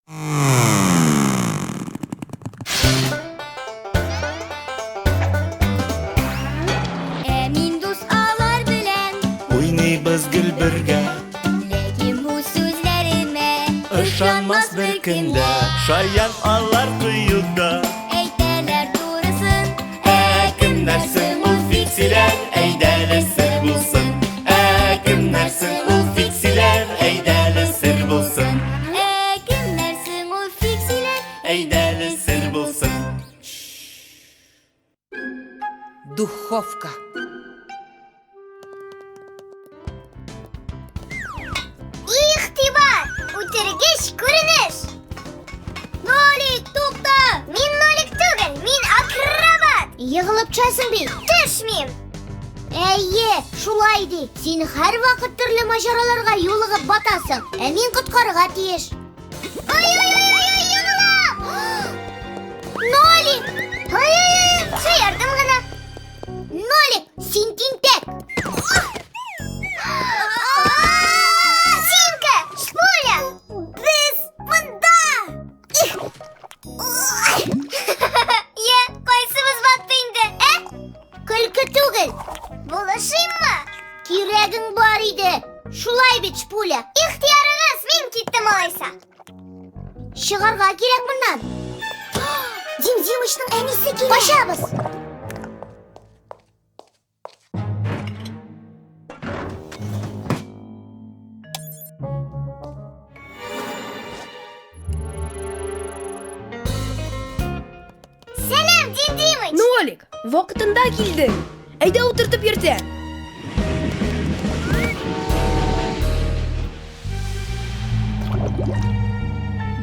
Ә мин дус алар белән Уйныйбыз гел бергә. Ләкин бу сүзләремә Ышанмас беркем дә. Шаян алар кыюда. Әйтәләр турысын. Ә кемнәр соң ул фиксиләр? Әйдәле сер булсын. Ә кемнәр соң ул фиксиләр? Әйдәле сер булсын. Ә кемнәр соң ул фиксиләр? Әйдәле сер булсын. Духовка. Игътибар! Үтергеч күренеш! Нолик, тукта! Мин Нолик түгел, мин акробат! Егылып төшәсең бит. Төшмим! Әйе, шулай ди. Син һәрвакыт төрле маҗараларга юлыгып батасың, ә мин коткарырга тиеш. Ой-ой-ой, егылам! Нолик! Ой-ой-ой, шаярдым гына. Нолик, син тинтәк! Симка, Шпуля, без монда! Е, кайсыбыз батты инде, ә? Көлке түгел. Булышыйммы? Кирәгең бар иде. Шулай бит, Шпуля. Ихтыярыгыз, мин киттем алайса. Чыгарга кирәк моннан. Дим Димычның әнисе килә. Качабыз. Сәлам, Дим Димыч! Нолик, вакытында килдең. Әйдә утыртып йөртә.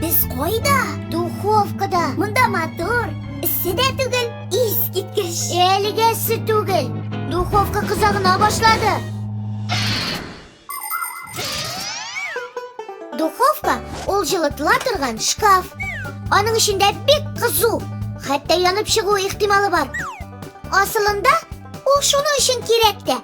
Без кайда? Духовкада. Монда матур, эссе дә түгел, искиткеч. Әлегә эссе түгел. Духовка кыза гына башлады. Духовка ул җылытыла торган шкаф. Аның эчендә бик кызу, хәтта янып чыгу ихтималы бар. Асылында ул шуның өчен кирәк тә.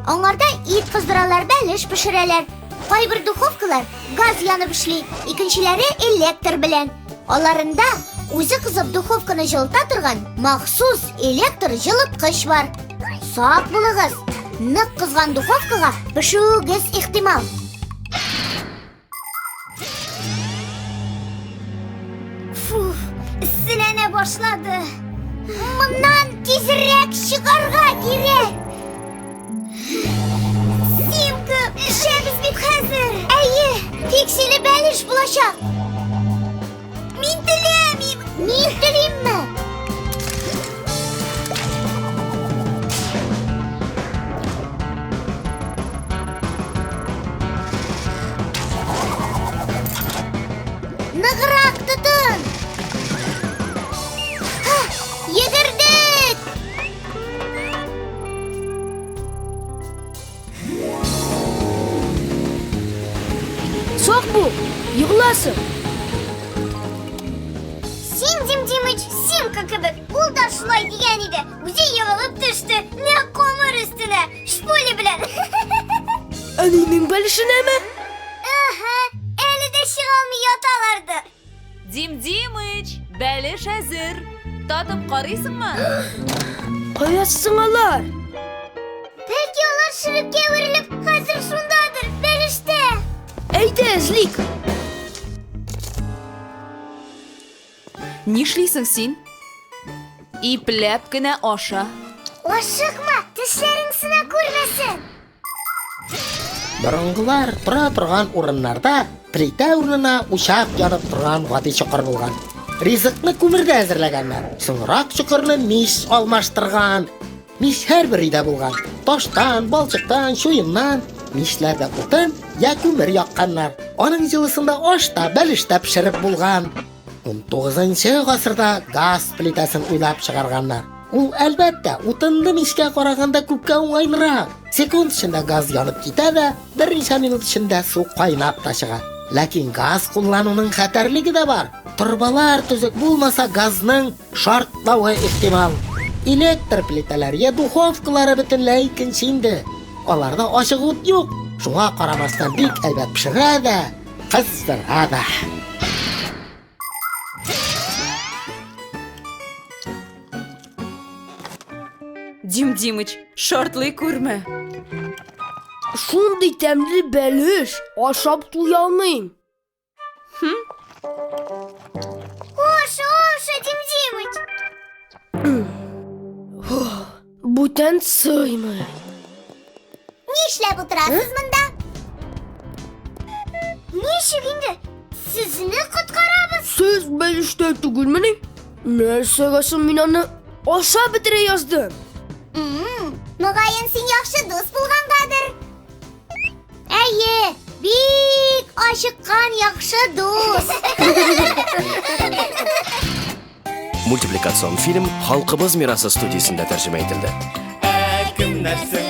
Аңарда ит кыздыралар, бәлеш пешерәләр. Кайбер духовкалар газ янып эшли, икенчеләре электр белән. Аларында үзе кызып духовканы җылыта торган махсус электр җылыткыч бар. Сак булыгыз! Нык кызган духовкага пешүегез ихтимал. Фуф, эсселәнә башлады. Моннан тизрәк чыгарга кирәк. Симка, пешәбез бит хәзер. Әйе, фиксиле бәлеш булачак. Мин теләмим. Мин телимме? Ныграк тотын! Һа, Йөгердек! Сак бул, егыласың. Син, Дим Димыч, Симка кебек. Ул да шулай дигән иде. Үзе егылып төште. Нәкъ камыр өстенә. Шпуля белән. Әнинең бәлешенәме? Аһа, әле дә чыга алмый яталардыр. Дим Димыч, бәлеш әзер. Татып карыйсыңмы? Кая соң алар? Бәлки алар шөрепкә әверелеп, хәзер шундадыр, бәлештә. Әйдә, эзлик. Нишлисең син? Ипләп кенә аша. Ашыкма, тешләрең сына күрмәсен. Борынгылар тора торган урыннарда плитә урынына учак янып торган гади чокыр булган. Ризыкны күмердә әзерләгәннәр. Соңрак чокырны мич алмаштырган. Мич һәрбер өйдә булган. Таштан, балчыктан, чуеннан мичләрдә утын я күмер якканнар. Аның җылысында аш та, бәлеш тә пешереп булган. 19 гасырда газ плитәсен уйлап чыгарганнар. Ул, әлбәттә, утынлы мичкә караганда күпкә уңайлырак. Секунд эчендә газ янып китә дә, берничә минут эчендә су кайнап та чыга. Ләкин газ куллануның хәтәрлеге дә бар. Торбалар төзек булмаса, газның шартлавы ихтимал. Электр плитәләр я духовкалары бөтенләй икенче инде. Аларда ачык ут юк. Шуңа карамастан бик әйбәт пешерә дә, кыздыра да. Дим Димыч, шартлый күрмә. Шундый тәмле бәлеш, ашап туя алмыйм. Аша, аша, Дим Димыч. Бүтән сыймый. Нишләп утырасыз монда? Ничек инде? Сезне коткарабыз. Сез бәлештә түгелмени? Нәрсәгә соң мин аны ашап бетерә яздым? Мөгаен син яхшы дус булгангадыр. Әйе, бик ачыккан яхшы дус. Мультипликацион фильм Халкыбыз мирасы студиясендә тәрҗемә ителде. Ә кемнәр соң?